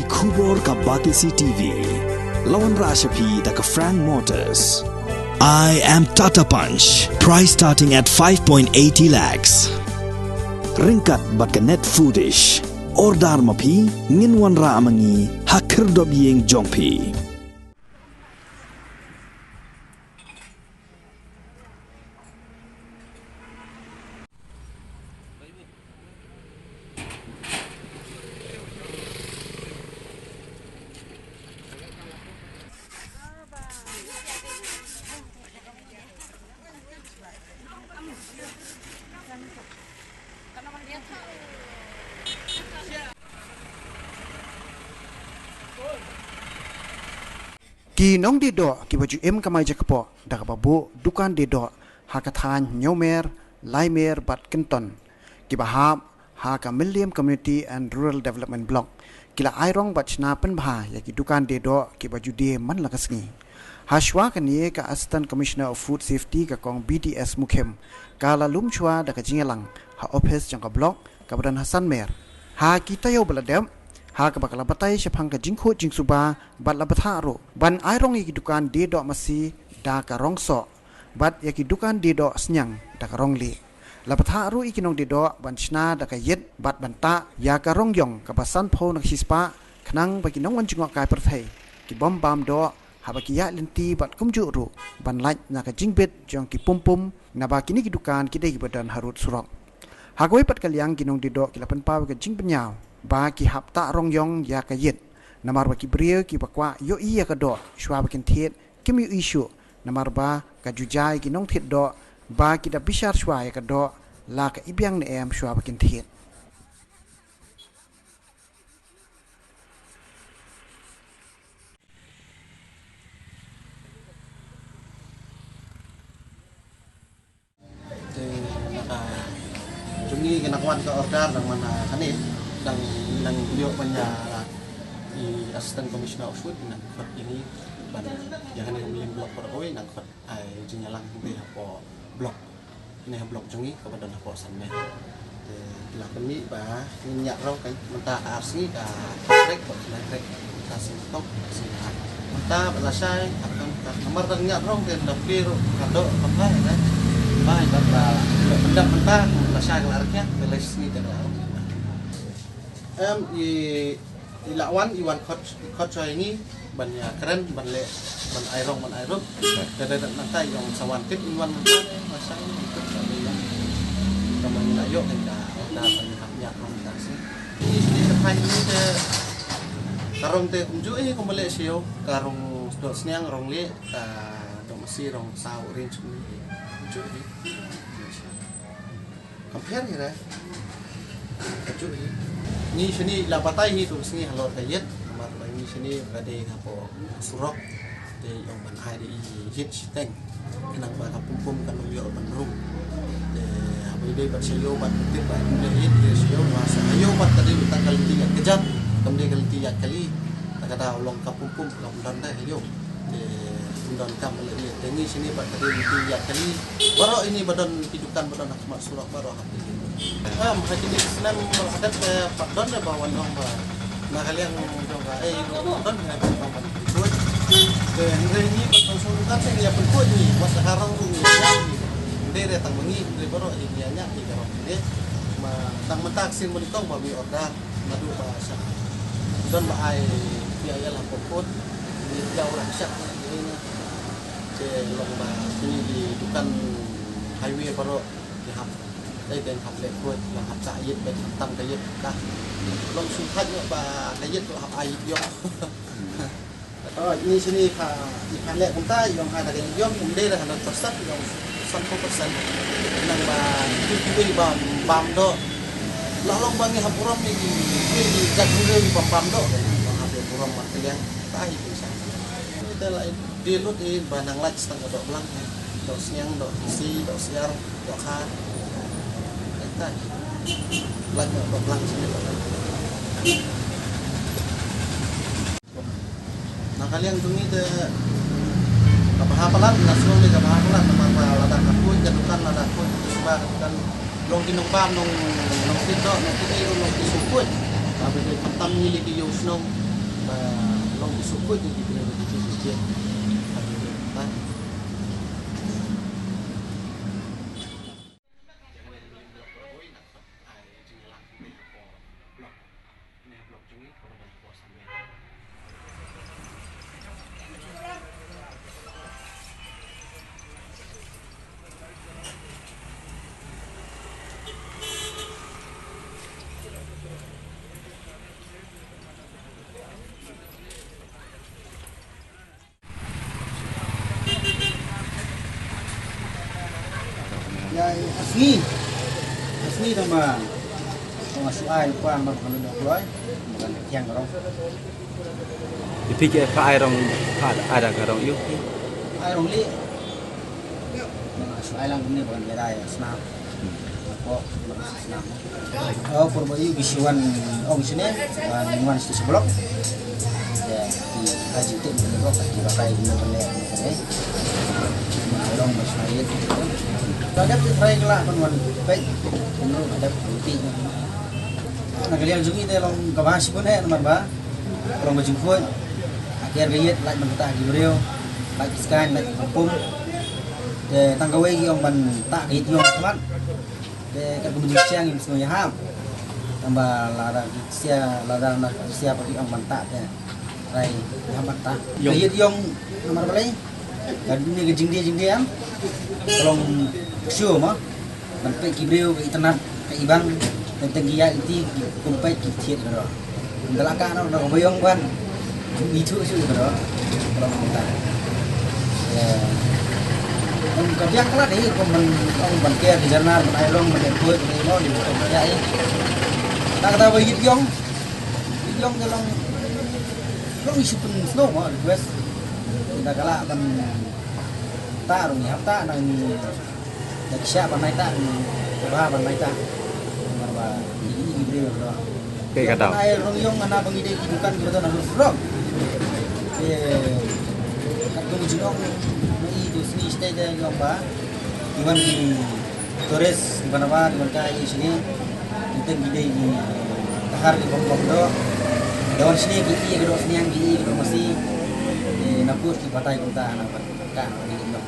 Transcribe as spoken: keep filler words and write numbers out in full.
Khubor ka Batesi T V. La wanrah sha phi da ka Frank Motors. I am Tata Punch. Price starting at five point eighty lakhs. Ryngkat bad ka Net Foodish. Order ma phi, ngin wanrah ma ngi ha khyrdop ïing jong phi. Ki nongdie doh kiba ju im kamai jakpoh da kaba buh dukan die doh ha ka thaiñ Hynñiewmer, Laimer bad Kynton, kiba hap ha ka Mylliem Community and Rural Development Block, ki la airong bad shna pynbha ïa ki dukan die doh kiba ju die man la ka sngi. Hashwa kane, ka Assistant Commissioner of Food Safety, ka Kong B D S Mukhim, ka la lum shuwa da ka jingïalang ha ophis jong ka block kaba don ha Sanmer. Ha ki taïew ba la dep, ha kaba ka la batai shaphang ka jingkhuid jingsuba bad la bthah ruh ban airong ïa ki dukan die doh masi da ka rong soh bad ïa ki dukan die doh sniang da ka rong lieh. La bthah ruh ïa ki nongdie doh ban shna da ka ïit bad ban tah ïa ka rong ïong kaba sanphew na ka shispah, khnang ba ki nongwan jngohkai pyrthei ki bym bam doh haba ki ïaid lynti bad kumjuh ruh ban lait na ka jingbit jong ki pumpum, naba kine ki dukan ki dei kiba don harud surok. Ha kawei pat ka liang, ki nongdie doh ki la pynpaw ïa ka jingpynïaw ba ki hap tah rong ïong ïa ka ïit, namar ba ki briew kiba kwah ïohi ïa ka doh shuwa ba kin thied kim ïohi shuh, namar ba ka ju jia ïa ki nongthied doh ba ki da bishar shuwa ïa ka doh la ka i biang ne em shuwa ba kin thied. Te na ka jong ngi ka nang wan ka order dang man, ah, kane, dang, dang ïoh ban ïa i Assistant Commissioner of Food nang khot ïa ngi ban ïa kane ka Mylliem Block Paroi nang khot ai jingïalang te hapoh block. Ne ha block jong ngi kaba don hapoh Sanmer. Te ki la kynmaw ba ngin ïaid rong ka mynta ar sngi ka trek, ba ki la trek ka sing tong sing ha. Mynta ba la shai, ka kan ka namar dang ïaid rong ka da plir ka doh ka bai ka. Bai ba ba la pyndap mynta la shai ka la rkhiang ka la sngi ka doh. Em, i, i la wan, i wan khot, i khot sha ngi ban ïa kren, ban leh, ban ai rong, ban ai rup. Ka da da nang tai ong sa wan tip in wan mynta, ma sa wan tip ka da ïa. Ka man la ïoh ka da, da ban hap ïa rong da si. Ni ni ka phai ni te ka rong te kumjuh i kum leh siew, ka rong doh sniang, rong lieh, ka doh masi, rong saw, orange ni. Kumjuh i. Ka pher hi re. Ka ju hi. Ngi shini la batai hi tu sngi halor ka ïit. Namar ba ngi shini ka dei hapoh surok. Te ong ban ai dei ïit shiteng. Khnang ba ka pumpum kan ym ïoh ban rung. Te haba dei ban sha ïoh ban tip ba dei ïit dei sha ïoh ba sha ïoh ban ka dei uta ka lynti ïat ka jat. Kam dei ka lynti ïat kali. Ta ka da u long ka pumpum ka ym don dei ha ïoh. Te ym don kam leh ïa te ngi shini ba ka dei ïa kali. Baroh ini ba don ki dukan ba don ha khmat surok baroh ha pili. Em, ha kini snem ba la dep te pat don dei ba wan ong ba na ka liang jong ka ei don dei ba wan ong ba. Te hynrei ngi ba tong shu dukan te ngi ïa pynkuid ngi, wat sa ka rong ruh ngi ïa ngi. Hynrei re tang ma ngi, hynrei baroh hi ngi ïa ngi ka rong ngi. Ma tang mynta ka sien ba nyngkong ba ngi order. Naduh ba shah don ba ai P I L ha Pokot, ngi jaw la shah ngi ngi. Te long ba kini ki dukan highway baroh ki hap. Dei dei hap leh kuat, long hap sa ïit, dei hap tam ka ïit ka. Long shu thait ba ka ïit hap ai ïit ïoh. Oh, ini sini ka, i ka leh kumta, i long ha da ka yong, um dei da hundred percent, i long sanphew percent. Nang ba, tu tu i bam, bam doh. La long ba ngi hap burom ni, i, i, i, jak ngi i bam, bam doh. Long hap burom mat kaliang, ta hi pisa. Ni ta la, di lut i ba nang lach stang ka doh blang, doh sniang, doh si, doh siar. Doh kha. Enta. Lait doh, doh lang sini doh. Na ka liang jong ngi te ka bha palat, na shnong ngi ka bha palat, namar ba lada ka khuid ka dukan, lada khuid ka shuwa ka dukan. Long ki nongbam, nong, nongthied doh, nongthied ei, nongthied sngewkhuid. Ka ba dei khamtam ngi li ki ïew shnong. Ba long ki sukut ki kene ki kene ki kene. Ya, asni. Asni tang ba. Tang ba shu ai pa ma kan da kloi. Ma kan kiang rong. Iphi ki pha ai rong, pha ai da ka rong yu. Ai rong li. Ma shu ai lang ni ba kan da ai snap. Ko, snap. Oh, por ba yu ki shu wan ong sini, wan wan sini seblok. Ya, ki haji tu ni ko, ki rakai ni ko le ni ko le. Ma long ma shu ai. Ka dep ki trai kala kan wan pek. Ni ka dep ki. Na ka liang jong ngi te long kaba shibun eh namar ba long ba jingkhuid. Akhir ka ïit lait ban kata ki briew, lait ki skan, lait ki pum. Te tang kawei ki ong ban ta ka ïit yong khmat. Te kat kum jingshiang im sngew ïahap. Tang ba lada ki sia, lada na ki sia pa ki ong ban ta te. Rai ïahap ban ta. Ka ïit yong namar balei. Ka dei ka jingdie jingdie am. Ka long shu ma. Ban peit ki briew ka itynnad ka ibang. Teng teng ki ïaid lynti ki kum peit ki thied ka dor. Ynda la ka noh da ka ba ïong ban. Ithuh shu ka dor. Ka long kumta. Kum ka biang ka lad hi kum ban ong ban ker ki jyrnar ban ai rong ban ai khuid ban ai mo di ban ai. Ta kata ba ïit ïong. Ïit ïong ka long. Long issue pynsngew mo request. Ynda ka lah ban ta rong ïa hap ta nang. Dak sha ban nai ta, ba ban nai ta. Mar ba ini ini briew do. Te ka dau. Ai rong ïong mana bang ide ki dukan ki betul na rong. Te kat tu jingong mai tu sini stay de ïong ba. Iwan ki tourist di mana ba di mana ka i sini. Kita ide di tahar di bom bom do. Dawan sini ki i ke do sini yang ki i ke do masih. Nakut ki batai kota na ka ni ïong.